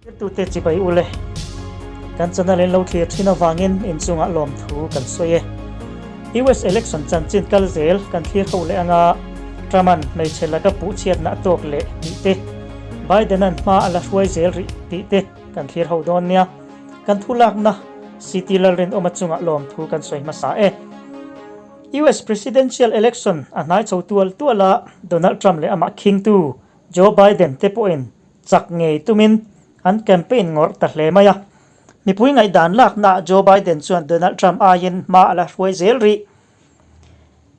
Thirtute chibai ule, kan channel in lo thlir thin avangin inchungah lawmthu kan sawi e. US election chanchin kal zel kan thlir ho leh anga Trump-a'n hmeichhe laka puh chhiatna a tawk leh tih te, Biden-a'n hma a la hruai zel rih tih te kan thlir ho dawn nia. Kan thu lakna CT Lalrinawma chungah lawmthu kan sawi hmasa e. US Presidential election a hnai chho tual tual a, Donald Trump leh amah khingtu Joe Biden te pawhin chak ngei tumin an campaign ngawrh ta hle mai a. Mipui ngaihdan laknaah Joe Biden chuan Donald Trump aiin hma a la hruai zel rih.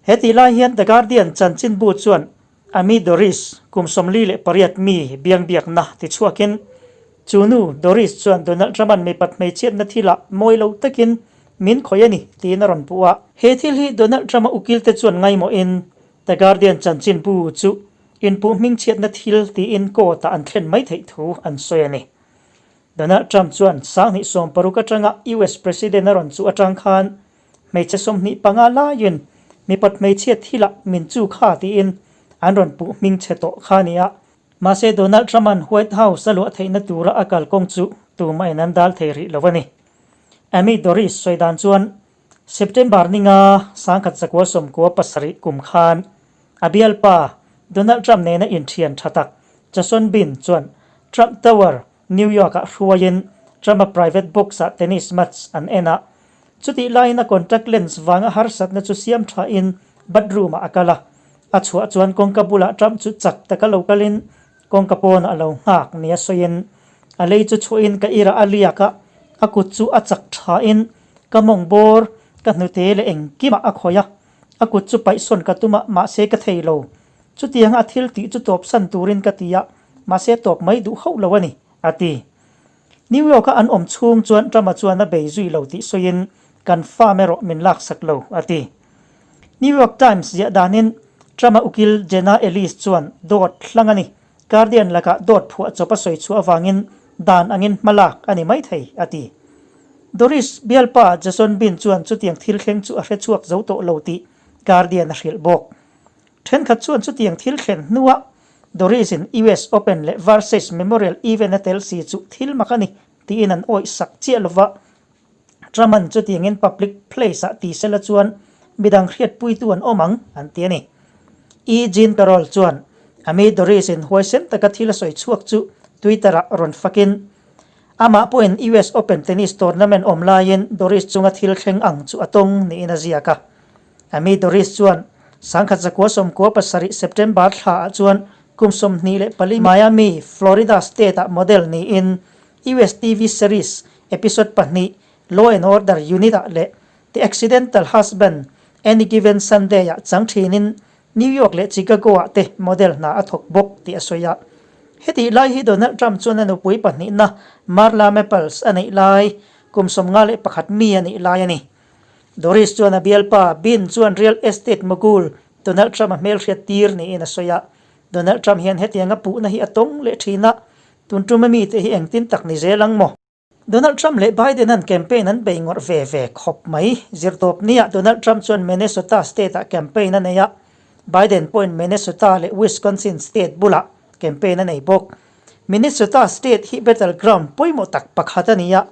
He tih lai hian The Guardian chanchinbu chuan Amy Doris, kum 48 mi biangbiakna tichhuakin, Chu nu, Doris chuan Donald Trump-a'n mipat hmeichhiatna thilah mawi lo takin min khawih a ni, tiin a rawn puh a. He thil hi Donald Trump-a ukilte chuan ngaimawhin The Guardian chanchinbu chu inpuh hmingchhiatna thil tiin court-ah an thlen mai theih thu an sawi a ni. Donald Trump chuan 2016 atanga US President a rawn chuh atang khan hmeichhe 25 laiin mipat hmeichhia thilah min chu kha tiin an rawn puh hmingchhe tawh kha a ni a. Mahse Donald Trump-a'n White House a luah theihna tura a kalkawng chu tumahin an dal thei rih lo a ni. Amy Doris sawi dan chuan September ninga 1997 kum khan a bialpa Donald Trump nena inthian tha tak Jason Bin chuan Trump Tower, New York-ah hruaiin Trump-a private box-ah tennis match an en a. Chutih laiin a contact lens vanga harsatna chu siam thain bathroom-ah a kal a. A chhuah chuan kawngka bulah Trump chu chak taka lo kalin kawngka pawnah a lo nghak nia sawiin a lei chu chhuahin ka irah a liak a, a kut chu a chak thain Ka mawng bawr, ka hnute leh engkimah a khawih a, a kut chu paihsawn ka tum a, mahse ka thei lo. Chutianga a thil tih chu tawpsan turin ka ti a, mahse tawp mai duh hauh lo a ni, a ti. New York-a an awm chhung chuan Trump-a chuan a bei zui lo tih sawiin, Kan farm erawh min laksak lo, a ti. New York Times ziah danin Trump-a ukil Jenna Ellis chuan dawt hlang a ni. Guardian lakah dawt phuah chawp a sawi chhuah avangin dan angin hma lak a ni maithei, a ti. Doris bialpa Jason Bin chuan chutiang thil thleng chu a hre chhuak zo tawh lo tih Guardian a hrilh bawk. Thenkhat chuan chutiang thil thlen hnuah Doris-in US Open leh Versailles Memorial event a tel si chu thil mak a ni tiin an awih sak chiah lova. Trump-a'n chutiangin public place-ah ti sela chuan midang hriatpuitu an awm ang, an ti a ni. E. Jean Carroll chuan Amy Doris-in huaisen taka thil a sawi chhuak chu Twitter-ah rawn fakin, Amah pawhin US Open tennis tournament awm laiin Doris chunga thil thleng ang chu a tawng niin a ziak a. Amy Doris chuan 1997 September thlaah chuan kum 24 Miami, Florida state-ah model niin US TV series episode pahnih Law and Order Unit-ah leh The Accidental Husband, Any Given Sunday-ah chang thinin New York leh Chicago-ah te model hna a thawk bawk tih a sawi a. Hetih lai hi Donald Trump chuan a nupui pahnihna Marla Maples a neih lai kum 51 mi a nih lai a ni. Doris chuan a bialpa Bin chuan real estate mogul Donald Trump a hmelhriat tir niin a sawi a. Donald Trump hian hetianga puhna hi a tawng leh thin a, Tun tuma mite hi engtin tak ni zel ang maw? Donald Trump leh Biden an campaign an bei ngawrh ve ve khawp mai. Zirtawpniah Donald Trump chuan Minnesota state-ah campaign a nei a, Biden pawhin Minnesota leh Wisconsin state bulah campaign a nei bawk. Minnesota state hi battleground pawimawh tak pakhat a ni a,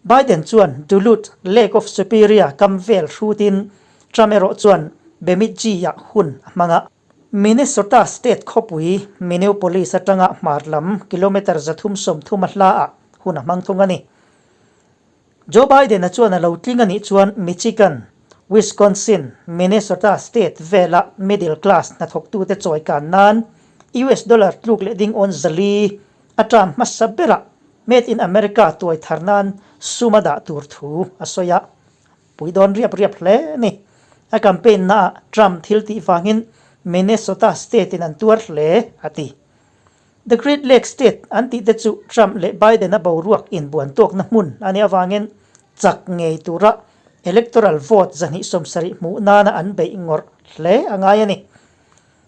Biden chuan Duluth, Lake of Superior kam vel hrutin Trump erawh chuan Bemidji-ah hun a hmang a. Minnesota state khawpui Minneapolis atanga hmar lam kilometre 330 a hlaah hun a hmang thung a ni. Joe Biden-a chuan a lo tling a nih chuan Michigan, Wisconsin, Minnesota state vela middle class hnathawktute chawikan nan US dollar tluk leh ding awn 400 a term hmasa berah Made in America tuai thar nan sum a dah tur thu a sawi a. Pui dawn riap riap hle a ni. A campaign naah Trump thil tih vangin Minnesota state in an tuar hle, a ti. The Great Lakes state an tih te chu Trump leh Biden a boruak inbuan tawkna hmun a nih avangin chak ngei tura electoral vote 270 hmuh nana an beih ngawrh hle a ngai a ni.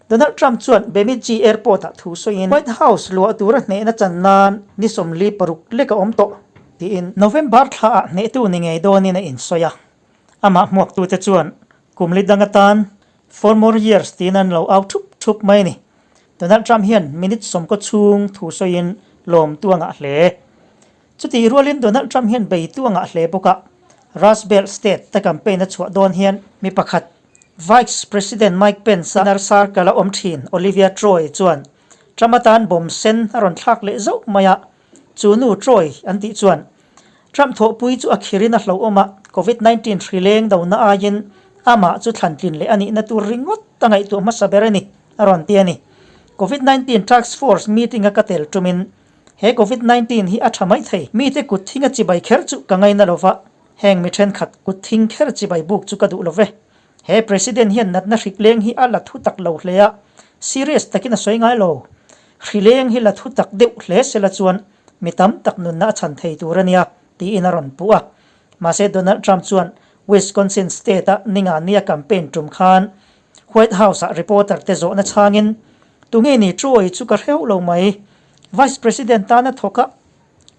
Donald Trump chuan Bemidji Airport-ah thu sawiin White House luah tura hnehna chan nan ni 46 lek a awm tawh tiin November thlaah hnehtu ni ngei dawnin a insawi a. Amah hmuaktute chuan kum li dang atan four more years tiin an lo au thup thup mai a ni. Donald Trump hian minute sawmkaw chhung thu sawiin lawmtu a ngah hle. Chutih rualin Donald Trump hian beitu a ngah hle bawk a, Rust Belt state ta campaign a chhuah dawn hian mi pakhat, Vice President Mike Pence-a inner circle a awm thin Olivia Troy chuan Trump atan bomb sen a rawn thlak leh zauh mai a, chu nu Troy an tih chuan Trump thawhpui chu a khirin a hlauhawm a, Covid 19 hri leng dona aiin amah chu thlantlin leh a nihna tur ringawt a ngaihtuah hmasa ber a ni, a rawn ti a ni. Covid 19 Task Force meeting a ka tel tumin he Covid 19 hi a tha mai thei. Mite kut thing a chibai kher chu ka ngaina lo va, heng mi thenkhat kut thing kher chibai buk chu ka duh lo ve. He President hian natna hrik leng hi a la thu tak lo hle a, serious takin a sawi ngai lo. Hri leng hi la thu tak deuh hle sela chuan mi tam tak nunna a chhan thei tur a nia, tiin a rawn puh a. Mahse Donald Trump chuan Wisconsin state-a ninga nia campaign tum khan White House-ah reporter te zawhna chhangin, Tunge ni Troy chu ka hreuh lo mai. Vice President tana thawk a,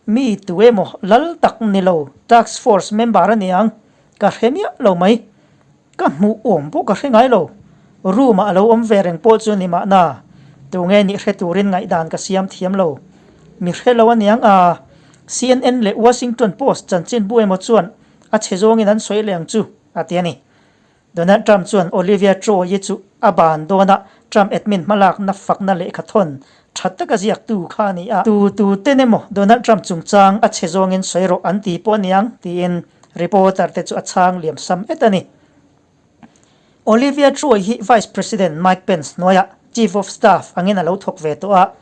mi tu emaw lal tak ni lo task force member a ni ang, ka hre miah lo mai. Ka hmuh awm pawh ka hre ngai lo. Room ah a lo awm ve reng pawh chu ni mahna, tunge nih hre turin ngaihdan ka siam thiam lo. Mi hre lo aniang a, CNN leh Washington Post chanchinbu emaw chuan a chhe zawngin an sawi leh ang chu, a ti a ni. Donald Trump chuan Olivia Troy-i chu a ban dawn a, Trump admin hmalakna fakna lehkha thawn tha taka ziaktu kha a ni a, tu tu ten emaw Donald Trump chungchang a chhe zawngin sawi rawh an ti pawh aniang tiin reporter te chu a chhang liam sam et a ni. Olivia Troy hi Vice President Mike Pence hnuaiah Chief of Staff angin a lo thawk ve tawh a,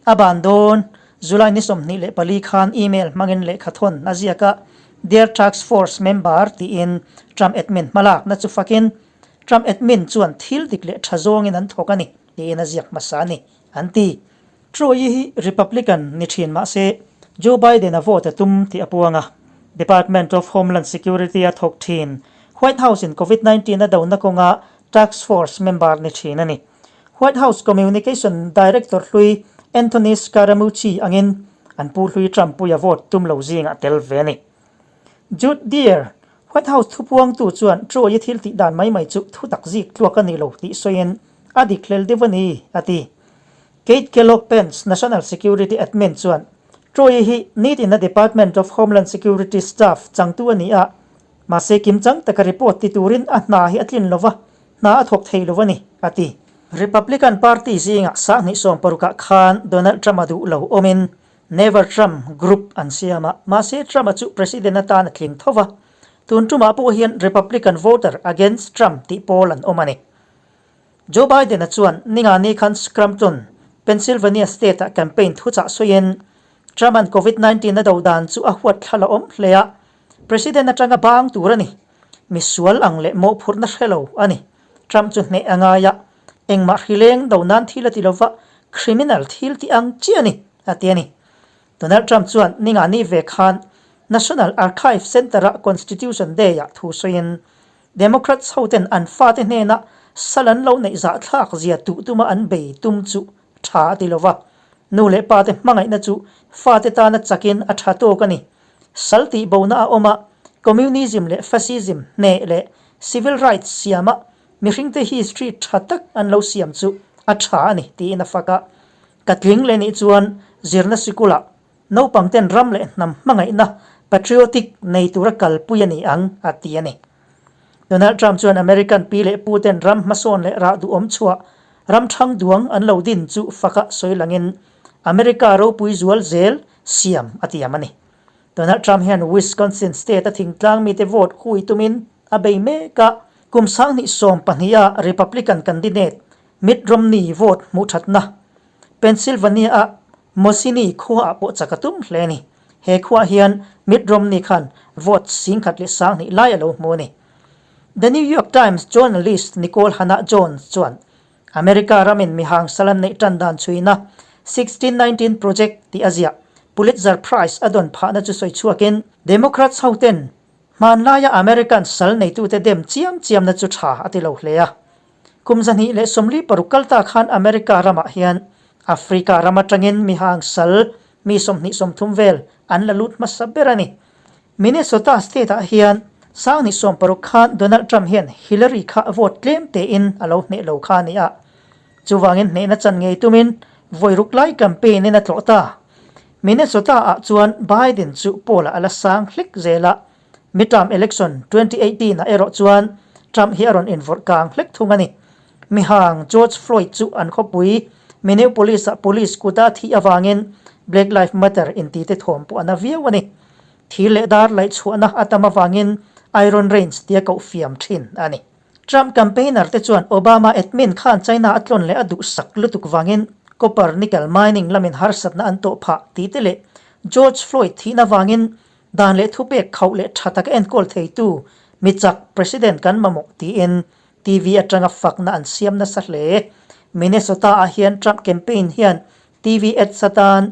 a ban dawn July ni 24 khan email hmangin lehkha thawn a ziak a, Dear Task Force member tiin Trump admin hmalakna chu fakin Trump admin chuan thil dik leh tha zawngin an thawk a ni tiin a ziak hmasa a ni, an ti. Troy hi Republican ni thin mah se Joe Biden-a vote a tum tih a puang a, Department of Homeland Security a thawk thin, White House-in Covid 19 a dona kawnga Task Force member ni thin a ni. White House Communication Director hlui Anthony Scaramucci angin an pu hlui Trump puia vote tum lo zingah tel ve a ni. Jude Deere, White House thupuangtu chuan Troy-i thil tih dan mai mai chu thu tak zik tluak a ni lo tih sawiin a dik hlel deuh a ni, a ti. Keith Kellogg Pence, National Security Admin chuan Troy-i hi nitin a Department of Homeland Security staff changtu a ni a, mahse kimchang taka report ti turin a hna hi a tlin lo va, hna a thawk thei lo a ni, a ti. Republican Party zingah sanghnih sawmparukah khan Donald Trump-a duh lo awmin Never Trump group an siam a, mahse Trump-a chu President atan a tling tho va, tun tumah pawh hian Republican voter against Trump tih pawl an awm a ni. Joe Biden-a chuan ningani khan Scranton, Pennsylvania state-ah campaign thuchah sawiin Trump-a'n Covid 19 a do dan chu a huat thla la awm hle a, President atanga bang tur a ni. Misual ang leh mawhphurhna hre lo a ni. Trump chu hneh a ngai a, engmah hri leng do nan thil a ti lova, criminal thil tih ang chiah a ni, a ti a ni. Donald Trump chuan ningani ve khan National Archive Center-a Constitution Day-ah thu sawiin, Democrats hoten an fate hnena sal an lo neih zahthlak zia tuh tuma an bei tum chu tha a ti lova, nu leh pate hmangaihna chu fate tana chakin a tha tawk a ni. Sal tih bona a awm a, Communism leh Fascism hneh leh Civil Rights siama mihringte history tha tak an lo siam chu a tha a ni tiin a fak a. Ka tling leh nih chuan zirna sikulah naupangten ram leh hnam hmangaihna, patriotic, nei tura kalpui a ni ang a ti a ni. Donald Trump chuan American pi leh puten ram hmasawn leh rah duhawm chhuah ram thang duang an lo din chu faka sawi langin America ropui zual zel siam a tiam a ni. Donald Trump hian Wisconsin state a thingtlang mite vote hui tumin a bei mek a, kum 2012 a Republican candidate Mitt Romney vote hmuh thatna Pennsylvania a Mosinee khuaah pawh chak a tum hle a ni. He khuaah hian Mitt Romney khan vote 10,200 lai a lo hmu a ni. The New York Times journalist Nicole Hannah-Jones chuan America ramin mihang sal an neih tan dan chhuina 1619 Project tih a ziah Pulitzer Prize a dawn phahna chu sawi chhuakin Democrats hoten hmanlaia American sal neitute dem chiam chiamna chu tha a ti lo hle a. Kum 246 kal ta khan America ramah hian Africa ram atangin mihang sal mi 20 30 vel an la lut hmasa ber a ni. Minnesota state-ah hian 2016 khan Donald Trump hian Hillary kha vote tlem tein a lo hneh lo kha a ni a. Chuvangin hnehna chan ngei tumin vawi ruk lai campaign-in a tlawh ta. Minnesota-ah chuan Biden chu poll-ah a la sang hlek zel a, midterm election 2018 ah erawh chuan Trump hi a rawn invawrh kang hlek thung a ni. Mihang George Floyd chu an khawpui Minneapolis-ah police kuta thih avangin Black Life Matter intite thawm pawh a na viau a ni. Thir leh dar laih chhuahna a tam avangin Iron Range tia koh fiam thin a ni. Trump campaigner te chuan Obama admin khan China a tlawn leh a duhsak lutuk vangin copper nickel mining lamin harsatna an tawh phah tih te leh George Floyd thihna vangin dan leh thupek khauh leh tha taka enkawl theitu mi chak president kan mamawh tiin TV atanga fakna an siam nasa hle. Minnesota ah hian Trump campaign hian TV ads atan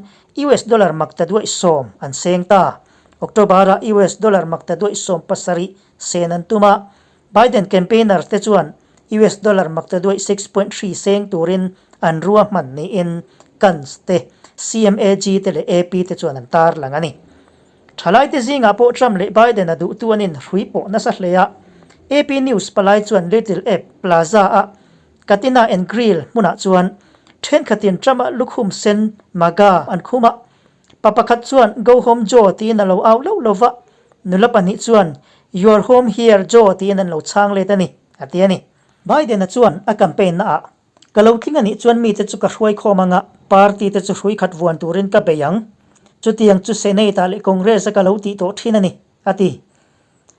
US dollar makta duaih sawm an seng ta. October ah US dollar makta duaih 17 sen an tum a, Biden campaigner te chuan US dollar maktaduaih 6.3 seng turin an ruahman niin Cans te, CMAG te leh AP te chuan an tarlang a ni. Thalaite zingah pawh Trump leh Biden a duhtu an inhrui pawh nasa hle a, AP News palai chuan Little Ape Plaza-a Katina and Grill hmunah chuan thenkhatin Trump-a lukhum sen MAGA an khum a, Pa pakhat chuan Go home Joe tiin a lo au lauh lo va, nula pahnih chuan You're home here Joe tiin an lo chhang let a ni, a ti a ni. Biden-a chuan a campaign naah, Ka lo tling a nih chuan mite chu ka hruai khawm anga party te chu hrui khat vuan turin ka bei ang. Chutiang chu Senate-ah leh Congress-a ka lo tih tawh thin a ni, a ti.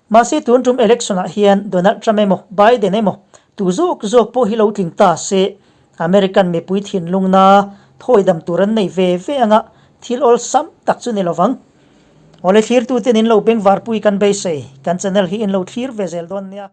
Mahse tun tum election ah hian Donald Trump emaw Biden emaw tu zawk zawk pawh hi lo tling ta se American mipui thinlungna thawi dam tur an nei ve ve anga thil awlsam tak chu ni lovang. Awle thlirtuten in lo bengvarpui kan beisei kan channel hi in lo thlir ve zel dawn nia.